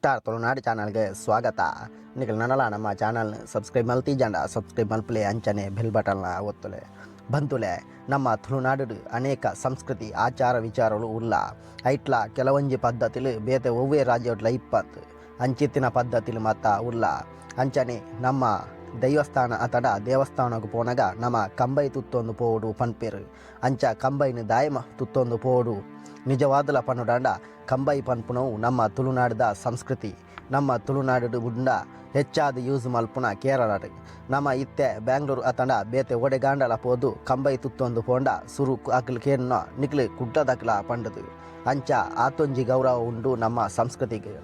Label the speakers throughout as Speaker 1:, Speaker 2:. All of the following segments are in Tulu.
Speaker 1: ಸ್ಟಾರ್ ತುಳುನಾಡು ಚಾನಲ್ಗೆ ಸ್ವಾಗತ. ನಿಕಲ್ ನನಲ ನಮ್ಮ ಚಾನಲ್ ಸಬ್ಸ್ಕ್ರೈಬ್ ಮಲ್ತಿಜಾಂಡ ಸಬ್ಸ್ಕ್ರೈಬ್ ಮಲ್ಪುಲೆ, ಅಂಚನೆ ಬೆಲ್ ಬಟನ್ಲ ಒತ್ತುಲೆ. ಬಂಧುಲೆ, ನಮ್ಮ ತುಳುನಾಡು ಅನೇಕ ಸಂಸ್ಕೃತಿ, ಆಚಾರ ವಿಚಾರಗಳು ಉಲ್ಲ. ಐಟ್ಲ ಕೆಲವೊಂಜಿ ಪದ್ಧತಿಲು ಬೇತೆ ಒವ್ವೇ ರಾಜ್ಯಡ್ಲ ಇಪ್ಪತ್ತು. ಅಂಚಿತ್ತಿನ ಪದ್ಧತಿಲು ಮಾತ ಉಲ್ಲ. ಅಂಚನೆ ನಮ್ಮ ದೈವಸ್ಥಾನ ಅತಡ ದೇವಸ್ಥಾನಕ್ಕೆ ಪೋನಾಗ ನಮ್ಮ ಕಂಬೈ ತುತ್ತೊಂದು ಪೋವೊಡು ಪನ್ಪೆರ್. ಅಂಚ ಕಂಬೈನ್ ದಾಯಮ ತುತ್ತೊಂದು ಪೋವೊಡು? ನಿಜವಾದಲ ಪನ್ನುಡಾಂಡ ಕಂಬೈ ಪನ್ಪುನವು ನಮ್ಮ ತುಳುನಾಡ್ದ ಸಂಸ್ಕೃತಿ. ನಮ್ಮ ತುಳುನಾಡು ಬುಡ್ಂಡ ಹೆಚ್ಚಾದ್ ಯೂಸ್ ಮಲ್ಪುನ ಕೇರಳಡ್. ನಮ ಇತ್ತೆ ಬ್ಯಾಂಗ್ಳೂರು ಅತಂಡ ಬೇತೆ ಒಡೆಗಾಂಡಲ ಪೋದು ಕಂಬೈ ತುತ್ತೊಂದು ಪೋಂಡ ಸುರು ಅಕ್ಲ್ ಕೇನ್ನ, ನಿಕ್ಲು ಕುಡ್ಲದಕ್ಲ ಪಂಡದು. ಅಂಚ ಆತೊಂಜಿ ಗೌರವ ಉಂಡು ನಮ್ಮ ಸಂಸ್ಕೃತಿಗೆ.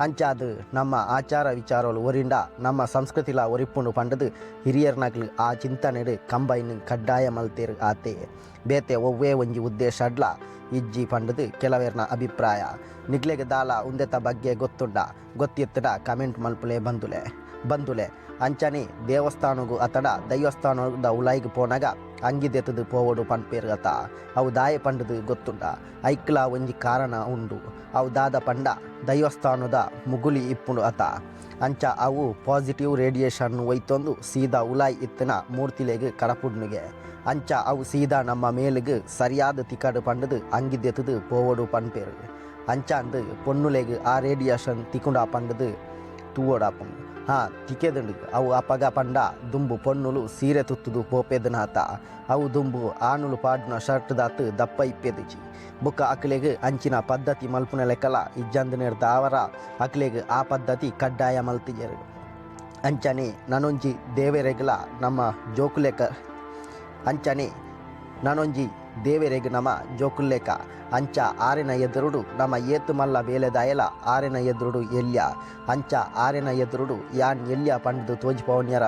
Speaker 1: ಅಂಚಾದ್ ನಮ್ಮ ಆಚಾರ ವಿಚಾರಗಳು ಒರಿಂಡ ನಮ್ಮ ಸಂಸ್ಕೃತಿಲ ಒರಿಪುಂಡು ಪಂಡದು ಹಿರಿಯರ್ನಕ್ಲು ಆ ಚಿಂತನೆಡ್ ಕಂಬೈನ್ ಕಡ್ಡಾಯ ಮಲ್ತೇರು ಆತೆ. ಬೇತೆ ಒವ್ವೇ ಒಂಜಿ ಉದ್ದೇಶ ಅಡ್ಲ ಇಜ್ಜಿ ಪಂಡದು ಕೆಲವೆರ್ನ ಅಭಿಪ್ರಾಯ. ನಿಗ್ಲೆಗ್ ದಾಲ ಉಂದೆತ ಬಗ್ಗೆ ಗೊತ್ತುಂಡ? ಗೊತ್ತಿತ್ತಡ ಕಮೆಂಟ್ ಮಲ್ಪುಲೆ ಬಂಧುಲೆ. ಬಂಧುಲೆ, ಅಂಚನೆ ದೇವಸ್ಥಾನಗು ಅತಡ ದೈವಸ್ಥಾನದ ಉಲಾಯಿಗ್ ಪೋನಾಗ ಅಂಗಿ ದೆತ್ತದು ಪೋವೊಡು ಪನ್ಪೇರು ಅತ, ಅವು ದಾಯೆ ಪಂಡದು ಗೊತ್ತುಂಡ? ಐಕ್ಲ ಒಂಜಿ ಕಾರಣ ಉಂಡು. ಅವು ದಾದ ಪಂಡ ದೈವಸ್ಥಾನದ ಮುಗುಲಿ ಇಪ್ಪುಂಡು ಅತ, ಅಂಚ ಅವು ಪಾಸಿಟಿವ್ ರೇಡಿಯೇಷನ್ ಒಯ್ತೊಂದು ಸೀದಾ ಉಲಾಯಿ ಇತ್ತಿನ ಮೂರ್ತಿಲೆಗ್ ಕಡಪುಡ್ನುಗೆ. ಅಂಚ ಅವು ಸೀದಾ ನಮ್ಮ ಮೇಲಿಗ್ ಸರಿಯಾದ ತಿಕ್ಕಡು ಪಂಡದು ಅಂಗಿ ದೆತ್ತದು ಪೋವೊಡು ಪನ್ಪೇರು. ಅಂಚಾಂದ್ ಪೊನ್ನುಲೆಗ್ ಆ ರೇಡಿಯೇಷನ್ ತಿಕುಂಡ ಪಂಡದು ತೂವೊಡಾಪುಂಡು. ಹಾ, ತಿಕೆದುಂಡು ಅವು. ಅಪಗ ಪಂಡ ದುಂಬು ಪೊನ್ನುಲು ಸೀರೆ ತುತ್ತುದು ಪೋಪೆದನಾತ. ಅವು ದುಂಬು ಆನುಲು ಪಾಡುನ ಶರ್ಟ್ ದಾತ್ ದಪ್ಪ ಇಪ್ಪೆದಿಜಿ. ಬೊಕ್ಕ ಅಕ್ಲೆಗ್ ಅಂಚಿನ ಪದ್ಧತಿ ಮಲ್ಪುನ ಲೆಕ್ಕಲ ಇಜ್ಜಂದಿನೆರ್ದಾವರ ಅಕ್ಲೆಗ್ ಆ ಪದ್ಧತಿ ಕಡ್ಡಾಯ ಮಲ್ತಿಜೆರ್. ಅಂಚನೆ ನನೊಂಜಿ ದೇವೆರೆಗ್ಲ ನಮ್ಮ ಜೋಕುಲೆಕ ಅಂಚನೆ ನನೊಂಜಿ ದೇವೆರೆಗ್ ನಮ ಜೋಕುಲ್ಲೆಕ. ಅಂಚ ಆರೆನ ಎದುರುಡು ನಮ ಏತ್ ಮಲ್ಲ ಬೇಲೆದಾಯಲ ಆರೆನ ಎದುರುಡು ಎಲ್ಯ. ಅಂಚ ಆರೆನ ಎದುರುಡು ಯಾನ್ ಎಲ್ಯ ಪಂಡ್ದ್ ತೋಜಿಪವನ್ಯರ,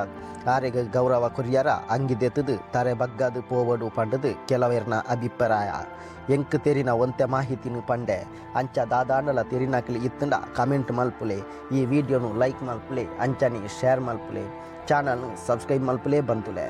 Speaker 1: ಆರೆಗ್ ಗೌರವ ಕೊರ್ಯರ ಅಂಗಿ ದೆತ್ತುದು ತರೆ ಬಗ್ಗದ್ ಪೋವೊಡು ಪಂಡ್ದ್ ಕೆಲವೆರ್ನ ಅಭಿಪ್ರಾಯ. ಎಂಕ್ ತೆರಿನ ಒಂತೆ ಮಾಹಿತಿನ ಪಂಡೆ. ಅಂಚ ದಾದಾಂಡಲ ತೆರಿನಕ್ಲ್ ಇತ್ತುಂಡ ಕಮೆಂಟ್ ಮಲ್ಪುಲೆ. ಈ ವಿಡಿಯೋನು ಲೈಕ್ ಮಲ್ಪುಲೆ, ಅಂಚನೆ ಶೇರ್ ಮಲ್ಪುಲೆ, ಚಾನಲ್ನು ಸಬ್ಸ್ಕ್ರೈಬ್ ಮಲ್ಪುಲೆ ಬಂಧುಲೆ.